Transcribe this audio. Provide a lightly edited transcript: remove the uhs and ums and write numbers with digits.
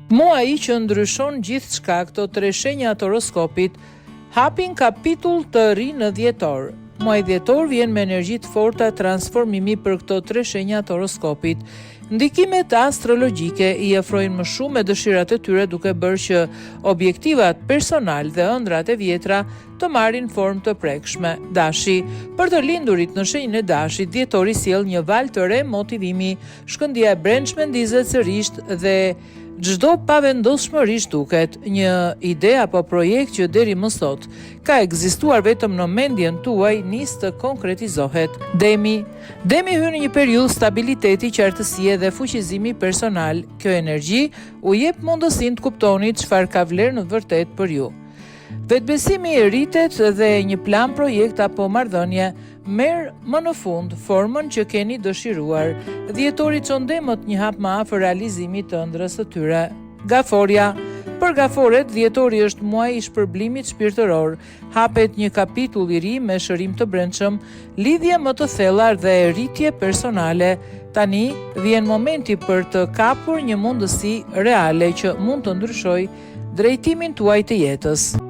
Muaji që ndryshon gjithçka këto tre shenja të horoskopit hapin kapitull të ri në dhjetor. Muaji dhjetor vjen me energji të forta transformimi për këto tre shenja të horoskopit. Ndikimet astrologjike i afrojnë më shumë me dëshirat e tyre duke bërë që objektivat personalë dhe ëndrrat e vjetra të marrin formë të prekshme. Dashi, për të lindurit në shenjën e Dashit, dhjetori sjell një valë të re motivimi, shkëndija e brendshme ndizet sërish dhe çdo pavendosmëri zhduket. Një ide apo projekt që deri më sot ka ekzistuar vetëm në mendjen tuaj nis të konkretizohet. Demi, Demi hyn në një periudhë stabiliteti, qartësie dhe fuqizimi personal. Kjo energji u jep mundësinë të kuptoni çfarë ka vlerë në të vërtetë për ju. Vetëbesimi rritet dhe një plan, projekt apo marrëdhënie merr më në fund formën që keni dëshiruar. Dhjetori çon demët një hap më afër realizimit të ëndrrës së tyre. Gaforja Për gaforet, dhjetori është muaji i shpërblimit shpirtëror. Hapet një kapitull i ri me shërim të brendshëm, lidhje më të thella dhe rritje personale. Tani vjen momenti për të kapur një mundësi reale që mund të ndryshojë drejtimin tuaj të jetës.